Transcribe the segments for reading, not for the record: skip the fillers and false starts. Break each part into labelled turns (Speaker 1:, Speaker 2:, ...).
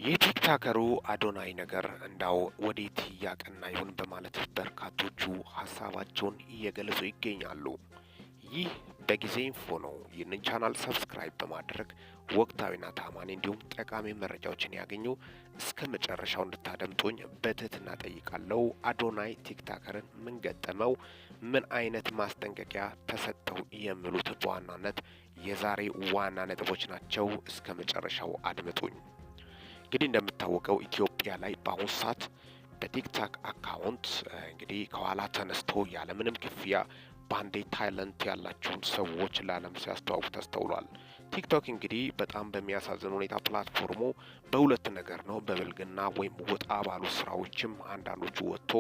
Speaker 1: የቲክታከሩ አዶናይ ነገር እንዳው ወዴት እያቀና ይሆን በማለት በርካቶቹ ሀሳባቸውን እየገለጹ ይገኛሉ። ይህ በጊዜ ኢንፎ ነው። ይህንን ቻናል subscribe በማድረግ ወቅታዊና ታማኒ እንዲሁም ጠቃሚ መረጃዎችን ያገኙ። እስከ መጨረሻው እንድታደምጡኝ በትህትና ጠይቃለሁ። አዶናይ ቲክታከርን ምን ገጠመው? ምን አይነት ማስጠንቀቂያ ተሰጠው? የሚሉት በዋናነት የዛሬ ዋና ነጥቦች ናቸው። እስከ መጨረሻው አድምጡኝ። እንግዲህ እንደምታወቀው ኢትዮጵያ ላይ በአሁኑ ሰዓት በቲክታክ account እንግዲህ ከኋላ ተነስቶ ያለምንም ክፍያ በአንዴ talent ያላቸውን ሰዎች ለዓለም ሲያስተዋውቅ ተስተውሏል። ቲክቶክ እንግዲህ በጣም በሚያሳዝን ሁኔታ platform ኡ በሁለት ነገር ነው፣ በብልግና ወይም ወጣ ባሉ ስራዎችም አንዳንዶቹ ወጥቶ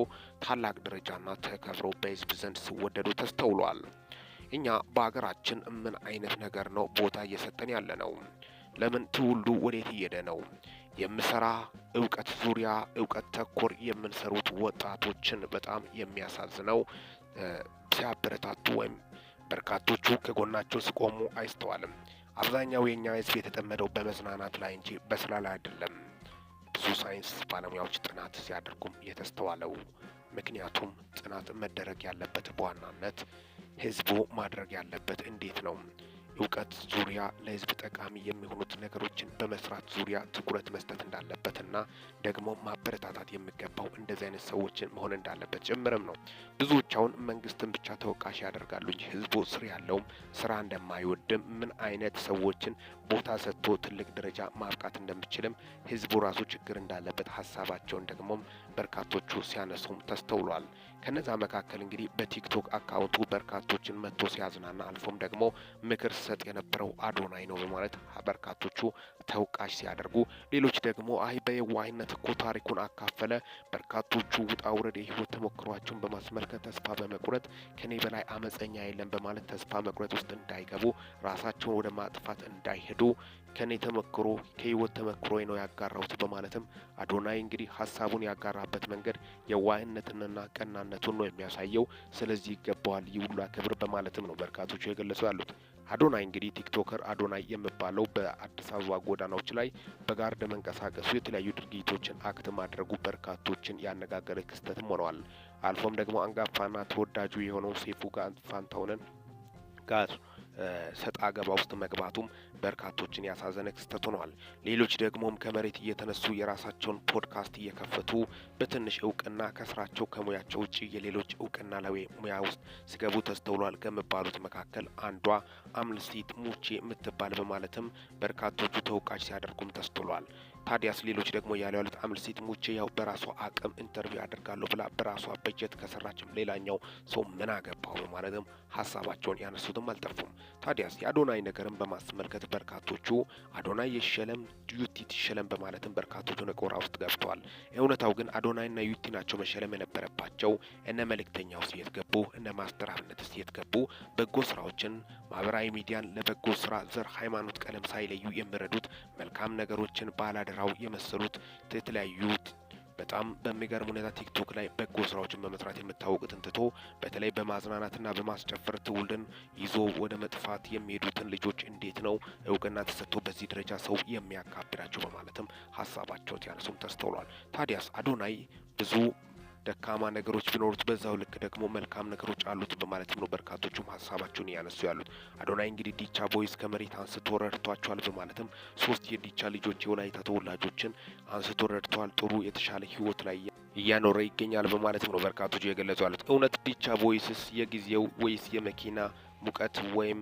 Speaker 1: ታላቅ ደረጃና ተከብሮ በህዝብ ዘንድ ሲወደዱ ተስተውሏል። እኛ በሀገራችን ምን አይነት ነገር ነው ቦታ እየሰጠን ያለ ነው? ለምን ትውልዱ ወዴት እየሄደ ነው? የምሰራ እውቀት ዙሪያ እውቀት ተኮር የምንሰሩት ወጣቶችን በጣም የሚያሳዝነው ሲያበረታቱ ወይም በርካቶቹ ከጎናቸው ሲቆሙ አይስተዋልም። አብዛኛው የእኛ ህዝብ የተጠመደው በመዝናናት ላይ እንጂ በስራ ላይ አይደለም። ብዙ ሳይንስ ባለሙያዎች ጥናት ሲያደርጉም የተስተዋለው ምክንያቱም ጥናት መደረግ ያለበት በዋናነት ህዝቡ ማድረግ ያለበት እንዴት ነው እውቀት ዙሪያ ለህዝብ ጠቃሚ የሚሆኑት ነገሮችን በመስራት ዙሪያ ትኩረት መስጠት እንዳለበትና ደግሞ ማበረታታት የሚገባው እንደዚህ አይነት ሰዎችን መሆን እንዳለበት ጭምርም ነው። ብዙዎች አሁን መንግስትን ብቻ ተወቃሽ ያደርጋሉ እንጂ ህዝቡ ስር ያለውም ስራ እንደማይወድም ምን አይነት ሰዎችን ቦታ ሰጥቶ ትልቅ ደረጃ ማብቃት እንደሚችልም ህዝቡ ራሱ ችግር እንዳለበት ሀሳባቸውን ደግሞም በርካቶቹ ሲያነሱም ተስተውሏል። ከነዛ መካከል እንግዲህ በቲክቶክ account ኡ በርካቶችን መጥቶ ሲያዝናና አልፎም ደግሞ ምክር ሲሰጥ የነበረው አዶናይ ነው በማለት በርካቶቹ ተወቃሽ ሲያደርጉ፣ ሌሎች ደግሞ አይ በየዋህነት እኮ ታሪኩን አካፈለ፣ በርካቶቹ ውጣ ውረድ የህይወት ተሞክሯቸውን በማስመልከት ተስፋ በመቁረጥ ከኔ በላይ አመፀኛ የለም በማለት ተስፋ መቁረጥ ውስጥ እንዳይገቡ ራሳቸውን ወደ ማጥፋት እንዳይሄዱ ከኔ ተመክሮ ከህይወት ተመክሮ ነው ያጋራሁት በማለትም አዶናይ እንግዲህ ሀሳቡን ያጋራበት መንገድ የዋህነትንና ቀናነቱን ነው የሚያሳየው። ስለዚህ ይገባዋል ይህ ሁሉ ክብር በማለትም ነው በርካቶቹ የገለጹ ያሉት። አዶናይ እንግዲህ ቲክቶከር አዶናይ የሚባለው በአዲስ አበባ ጎዳናዎች ላይ በ guard መንቀሳቀሱ የተለያዩ ድርጊቶችን act ማድረጉ በርካቶችን ያነጋገረ ክስተትም ሆነዋል። አልፎም ደግሞ አንጋፋና ተወዳጁ የሆነው ሰይፉ ፋንታሁንን ጋር ሰጣ ገባ ውስጥ መግባቱም በርካቶችን ያሳዘነ ክስተት ሆኗል። ሌሎች ደግሞም ከመሬት እየተነሱ የራሳቸውን ፖድካስት እየከፈቱ በትንሽ እውቅና ከስራቸው ከሙያቸው ውጭ የሌሎች እውቅና ላይ ሙያ ውስጥ ሲገቡ ተስተውሏል ከሚባሉት መካከል አንዷ አምልሲት ሙቼ የምትባል በማለትም በርካቶቹ ተወቃሽ ሲያደርጉም ተስተውሏል። ታዲያስ ሌሎች ደግሞ ያሉ ያሉት አምልሴት ሙቼ ያው በራሷ አቅም interview ያደርጋለሁ ብላ በራሷ በጀት ከሰራችም ሌላኛው ሰው ምን አገባው በማለትም ሀሳባቸውን ያነሱትም አልጠፉም። ታዲያስ የአዶናይ ነገርን በማስመልከት በርካቶቹ አዶናይ የሸለም ዩቲ ትሸለም በማለትም በርካቶቹ ነቆራ ውስጥ ገብተዋል። እውነታው ግን አዶናይና ዩቲ ናቸው መሸለም የነበረባቸው። እነ መልእክተኛውስ የት ገቡ? እነ ማስተር አብነትስ የት ገቡ? በጎ ስራዎችን ማህበራዊ ሚዲያን ለበጎ ስራ ዘር፣ ሃይማኖት፣ ቀለም ሳይለዩ የሚረዱት መልካም ነገሮችን ባላደራው የመሰሉት የተለያዩ በጣም በሚገርም ሁኔታ ቲክቶክ ላይ በጎ ስራዎችን በመስራት የምታወቁትን ትቶ በተለይ በማዝናናትና በማስጨፈር ትውልድን ይዞ ወደ መጥፋት የሚሄዱትን ልጆች እንዴት ነው እውቅና ተሰጥቶ በዚህ ደረጃ ሰው የሚያካብዳቸው በማለትም ሀሳባቸውን ሲያነሱም ተስተውሏል። ታዲያስ አዶናይ ብዙ ደካማ ነገሮች ቢኖሩት በዛው ልክ ደግሞ መልካም ነገሮች አሉት በማለትም ነው በርካቶቹም ሀሳባቸውን እያነሱ ያሉት። አዶናይ እንግዲህ ዲቻ ቦይስ ከመሬት አንስቶ ረድቷቸዋል በማለትም ሶስት የዲቻ ልጆች የወላይታ ተወላጆችን አንስቶ ረድተዋል። ጥሩ የተሻለ ህይወት ላይ እያኖረ ይገኛል በማለትም ነው በርካቶቹ የገለጹ ያሉት። እውነት ዲቻ ቦይስስ የጊዜው ወይስ የመኪና ሙቀት ወይም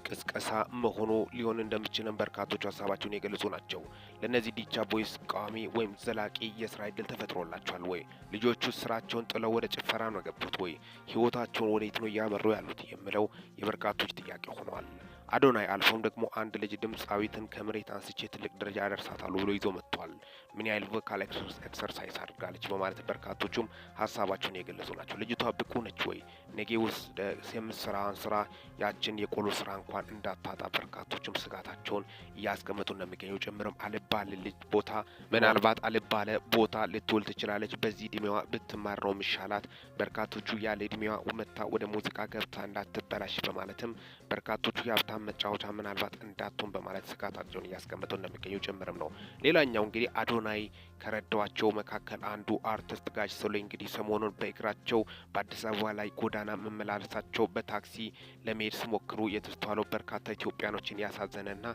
Speaker 1: የቅስቀሳ መሆኑ ሊሆን እንደሚችልም በርካቶቹ ሀሳባቸውን የገለጹ ናቸው። ለእነዚህ ዲቻ ቦይስ ቋሚ ወይም ዘላቂ የስራ እድል ተፈጥሮላቸዋል ወይ? ልጆቹ ስራቸውን ጥለው ወደ ጭፈራ ነው የገቡት ወይ? ህይወታቸውን ወዴት ነው እያመሩ ያሉት የሚለው የበርካቶች ጥያቄ ሆኗል። አዶናይ አልፎም ደግሞ አንድ ልጅ ድምፃዊትን ከመሬት አንስቼ ትልቅ ደረጃ አደርሳታለሁ ብሎ ይዞ መጥቷል። ምን ያህል vocal exercise አድርጋለች በማለት በርካቶቹም ሀሳባቸውን የገለጹ ናቸው። ልጅቷ ብቁ ነች ወይ? ነገ ውስጥ የምትሰራውን ስራ ያችን የቆሎ ስራ እንኳን እንዳታጣ በርካቶቹም ስጋታቸውን እያስቀመጡ እንደሚገኙ ጭምርም አልባል ልጅ ቦታ ምናልባት አልባለ ቦታ ልትውል ትችላለች። በዚህ እድሜዋ ብትማር ነው የሚሻላት። በርካቶቹ ያለ እድሜዋ መታ ወደ ሙዚቃ ገብታ እንዳትበላሽ በማለትም በርካቶቹ የሀብታም የሰይጣን መጫወቻ ምናልባት እንዳትሆን በማለት ስጋታቸውን እያስቀመጡ እንደሚገኙ ጭምርም ነው። ሌላኛው እንግዲህ አዶናይ ከረዷቸው መካከል አንዱ አርቲስት ጋሽ ሶሌ እንግዲህ ሰሞኑን በእግራቸው በአዲስ አበባ ላይ ጎዳና መመላለሳቸው በታክሲ ለመሄድ ሲሞክሩ የተስተዋለው በርካታ ኢትዮጵያኖችን ያሳዘነና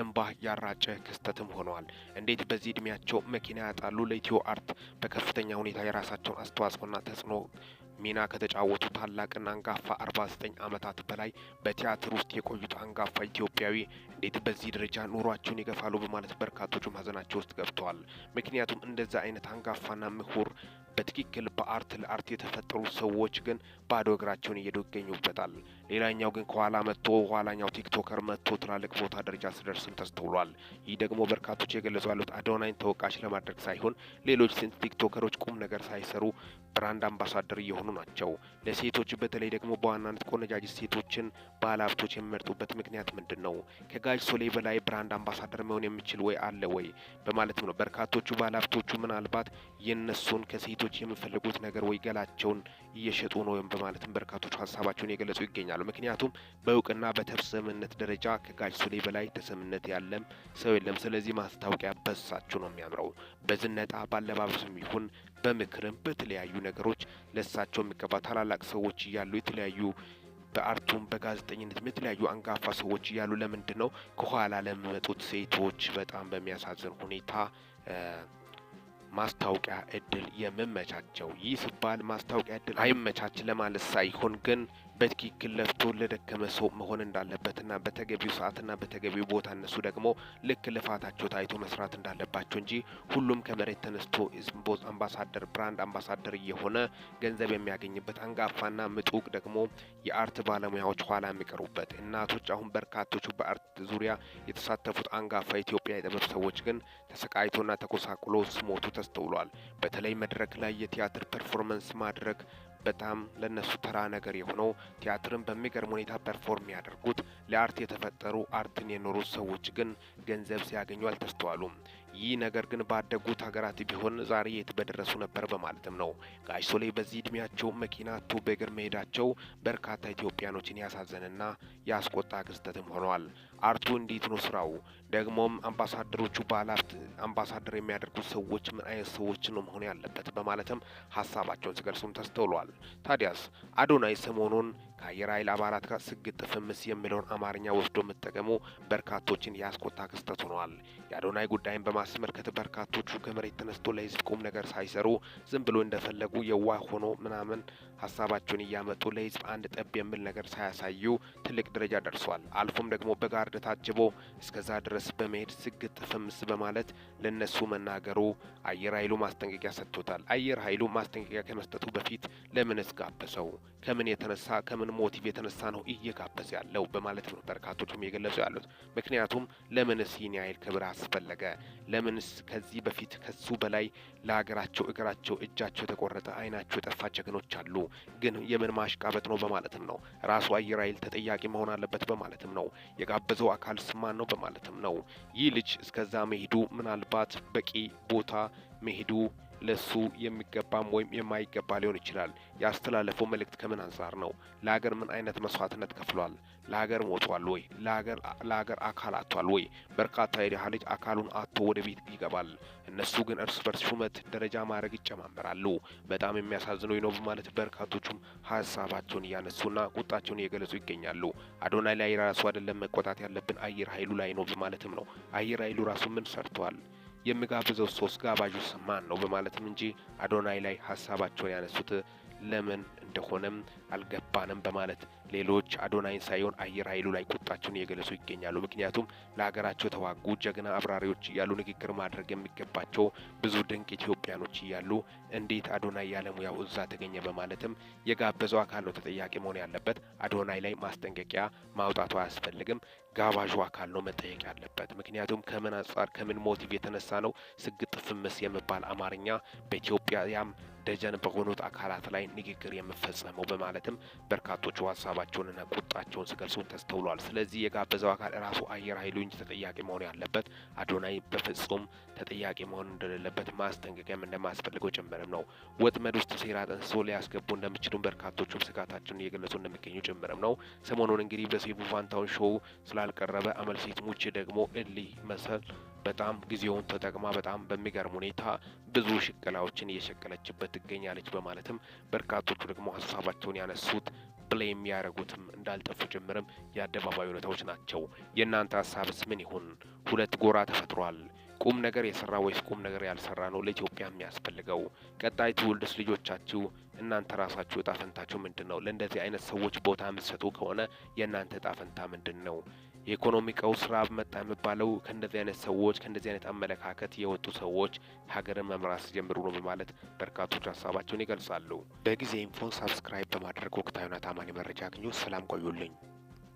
Speaker 1: እንባ ያራጨ ክስተትም ሆነዋል። እንዴት በዚህ እድሜያቸው መኪና ያጣሉ? ለኢትዮ art በከፍተኛ ሁኔታ የራሳቸውን አስተዋጽኦና ተጽዕኖ ሚና ከተጫወቱ ታላቅና አንጋፋ 49 ዓመታት በላይ በቲያትር ውስጥ የቆዩት አንጋፋ ኢትዮጵያዊ እንዴት በዚህ ደረጃ ኑሯቸውን ይገፋሉ? በማለት በርካቶቹም ሀዘናቸው ውስጥ ገብተዋል። ምክንያቱም እንደዛ አይነት አንጋፋና ምሁር በትክክል በ art ለ art የተፈጠሩ ሰዎች ግን ባዶ እግራቸውን እየሄዱ ይገኙበታል። ሌላኛው ግን ከኋላ መጥቶ ኋላኛው TikToker መጥቶ ትላልቅ ቦታ ደረጃ ሲደርስም ተስተውሏል። ይህ ደግሞ በርካቶች የገለጹ ያሉት አዶናይን ተወቃሽ ለማድረግ ሳይሆን ሌሎች ስንት TikToker ኦች ቁም ነገር ሳይሰሩ brand ambassador እየሆኑ ናቸው። ለሴቶች በተለይ ደግሞ በዋናነት ቆነጃጅት ሴቶችን ባለሀብቶች የሚመርጡበት ምክንያት ምንድን ነው? ከጋሽ ሶሌ በላይ brand ambassador መሆን የሚችል ወይ አለ ወይ በማለትም ነው በርካቶቹ ባለሀብቶቹ ምናልባት የነሱን ከሴቶች የሚፈልጉት ነገር ወይ ገላቸውን እየሸጡ ነው ወይም በማለትም በርካቶቹ ሀሳባቸውን የገለጹ ይገኛሉ። ምክንያቱም በእውቅና በተሰሚነት ደረጃ ከጋሽ ሶሌ በላይ ተሰሚነት ያለም ሰው የለም። ስለዚህ ማስታወቂያ በሳቸው ነው የሚያምረው። በዝነጣ ባለባበስም ይሁን በምክርም በተለያዩ ነገሮች ለሳቸው የሚገባ ታላላቅ ሰዎች እያሉ የተለያዩ በ art ኡም በጋዜጠኝነት የተለያዩ አንጋፋ ሰዎች እያሉ ለምንድን ነው ከኋላ ለሚመጡት ሴቶች በጣም በሚያሳዝን ሁኔታ ማስታወቂያ እድል የምመቻቸው? ይህ ሲባል ማስታወቂያ እድል አይመቻች ለማለት ሳይሆን ግን በትክክል ለፍቶ ለደከመ ሰው መሆን እንዳለበትና በተገቢው ሰዓትና በተገቢው ቦታ እነሱ ደግሞ ልክ ልፋታቸው ታይቶ መስራት እንዳለባቸው እንጂ ሁሉም ከመሬት ተነስቶ አምባሳደር brand ambassador እየሆነ ገንዘብ የሚያገኝበት አንጋፋና ምጡቅ ደግሞ የ art ባለሙያዎች ኋላ የሚቀሩበት እናቶች አሁን በርካቶቹ በ art ዙሪያ የተሳተፉት አንጋፋ ኢትዮጵያ የጥበብ ሰዎች ግን ተሰቃይቶና ተኮሳቁሎ ሲሞቱ ተስተውሏል። በተለይ መድረክ ላይ የቲያትር performance ማድረግ በጣም ለነሱ ተራ ነገር የሆነው ቲያትርን በሚገርም ሁኔታ perform ያደርጉት ለ art የተፈጠሩ art ን የኖሩ ሰዎች ግን ገንዘብ ሲያገኙ አልተስተዋሉም። ይህ ነገር ግን ባደጉት ሀገራት ቢሆን ዛሬ የት በደረሱ ነበር በማለትም ነው። ጋሽ ሶሌ በዚህ እድሜያቸው መኪና አጥቶ በእግር መሄዳቸው በርካታ ኢትዮጵያኖችን ያሳዘነና ያስቆጣ ክስተትም ሆኗል። art ኡ እንዴት ነው ስራው? ደግሞም አምባሳደሮቹ ባለሀብት አምባሳደር የሚያደርጉት ሰዎች ምን አይነት ሰዎች ነው መሆን ያለበት በማለትም ሀሳባቸውን ሲገልጹም ተስተውሏል። ታዲያስ አዶናይ ሰሞኑን ከአየር ኃይል አባላት ጋር ስግጥ ፍምስ የሚለውን አማርኛ ወስዶ መጠቀሙ በርካቶችን ያስቆጣ ክስተት ሆኗል። የአዶናይ ጉዳይን በማስመልከት በርካቶቹ ከመሬት ተነስቶ ለህዝብ ቁም ነገር ሳይሰሩ ዝም ብሎ እንደፈለጉ የዋህ ሆኖ ምናምን ሀሳባቸውን እያመጡ ለህዝብ አንድ ጠብ የሚል ነገር ሳያሳዩ ትልቅ ደረጃ ደርሷል። አልፎም ደግሞ በ guard ታጅቦ እስከዛ ድረስ በመሄድ ስግጥ ፍምስ በማለት ለነሱ መናገሩ አየር ኃይሉ ማስጠንቀቂያ ሰጥቶታል። አየር ኃይሉ ማስጠንቀቂያ ከመስጠቱ በፊት ለምንስ ጋበዘው? ከምን የተነሳ ከምን motive የተነሳ ነው እየጋበዘ ያለው በማለት ነው በርካቶቹም እየገለጹ ያሉት። ምክንያቱም ለምንስ ይህን ያህል ክብር አስፈለገ? ለምንስ ከዚህ በፊት ከሱ በላይ ለሀገራቸው እግራቸው እጃቸው የተቆረጠ አይናቸው የጠፋ ጀግኖች አሉ። ግን የምን ማሽቃበጥ ነው በማለትም ነው ራሱ አየር ኃይል ተጠያቂ መሆን አለበት በማለትም ነው የጋበዘው አካል ማን ነው በማለትም ነው። ይህ ልጅ እስከዛ መሄዱ ምናልባት በቂ ቦታ መሄዱ ለሱ የሚገባም ወይም የማይገባ ሊሆን ይችላል። ያስተላለፈው መልእክት ከምን አንጻር ነው? ለሀገር ምን አይነት መስዋዕትነት ከፍሏል? ለሀገር ሞቷል ወይ? ለሀገር አካል አጥቷል ወይ? በርካታ የድሀ ልጅ አካሉን አጥቶ ወደ ቤት ይገባል። እነሱ ግን እርስ በርስ ሹመት ደረጃ ማድረግ ይጨማመራሉ። በጣም የሚያሳዝነው ነው በማለት በርካቶቹም ሀሳባቸውን እያነሱና ቁጣቸውን እየገለጹ ይገኛሉ። አዶናይ ላይ ራሱ አይደለም መቆጣት ያለብን አየር ኃይሉ ላይ ነው በማለትም ነው። አየር ኃይሉ ራሱ ምን ሰርቷል? የሚጋብዘው ሶስት ጋባዡስ ማን ነው በማለትም እንጂ አዶናይ ላይ ሀሳባቸውን ያነሱት ለምን እንደሆነም አልገባንም በማለት ሌሎች አዶናይን ሳይሆን አየር ኃይሉ ላይ ቁጣቸውን እየገለጹ ይገኛሉ። ምክንያቱም ለሀገራቸው የተዋጉ ጀግና አብራሪዎች እያሉ ንግግር ማድረግ የሚገባቸው ብዙ ድንቅ ኢትዮጵያኖች እያሉ እንዴት አዶናይ ያለሙያው እዛ ተገኘ በማለትም የጋበዘው አካል ነው ተጠያቂ መሆን ያለበት። አዶናይ ላይ ማስጠንቀቂያ ማውጣቱ አያስፈልግም። ጋባዡ አካል ነው መጠየቅ ያለበት። ምክንያቱም ከምን አንጻር ከምን motive የተነሳ ነው ስግጥ ፍምስ የሚባል አማርኛ በኢትዮጵያ ያም ደጀን በሆኑት አካላት ላይ ንግግር የሚፈጸመው በማለትም በርካቶቹ ሀሳባቸውንና ቁጣቸውን ሲገልጹ ተስተውሏል። ስለዚህ የጋበዘው አካል ራሱ አየር ኃይሉ እንጂ ተጠያቂ መሆን ያለበት አዶናይ በፍጹም ተጠያቂ መሆን እንደሌለበት ማስጠንቀቂያም እንደማያስፈልገው ጭምርም ነው። ወጥመድ ውስጥ ሴራ ጠንስሶ ሊያስገቡ እንደሚችሉም በርካቶቹም ስጋታቸውን እየገለጹ እንደሚገኙ ጭምርም ነው። ሰሞኑን እንግዲህ በሰይፉ ፋንታሁን show ስላልቀረበ አመልሴት ሙቼ ደግሞ እልህ መሰል በጣም ጊዜውን ተጠቅማ በጣም በሚገርም ሁኔታ ብዙ ሽቀላዎችን እየሸቀለችበት ትገኛለች በማለትም በርካቶቹ ደግሞ ሀሳባቸውን ያነሱት blame ያደረጉትም እንዳልጠፉ ጭምርም የአደባባይ እውነታዎች ናቸው። የእናንተ ሀሳብስ ምን ይሁን? ሁለት ጎራ ተፈጥሯል። ቁም ነገር የሰራ ወይስ ቁም ነገር ያልሰራ ነው ለኢትዮጵያ የሚያስፈልገው? ቀጣይ ትውልድስ ልጆቻችሁ እናንተ ራሳችሁ እጣ ፈንታችሁ ምንድን ነው? ለእንደዚህ አይነት ሰዎች ቦታ የምትሰጡ ከሆነ የእናንተ እጣ ፈንታ ምንድን ነው? የኢኮኖሚ ቀውስ ራብ መጣ የሚባለው ከእንደዚህ አይነት ሰዎች ከእንደዚህ አይነት አመለካከት የወጡ ሰዎች ሀገርን መምራት ሲጀምሩ ነው በማለት በርካቶች ሀሳባቸውን ይገልጻሉ። በጊዜ ኢንፎን subscribe በማድረግ ወቅታዊና ታማኝ መረጃ አግኙ። ሰላም ቆዩልኝ።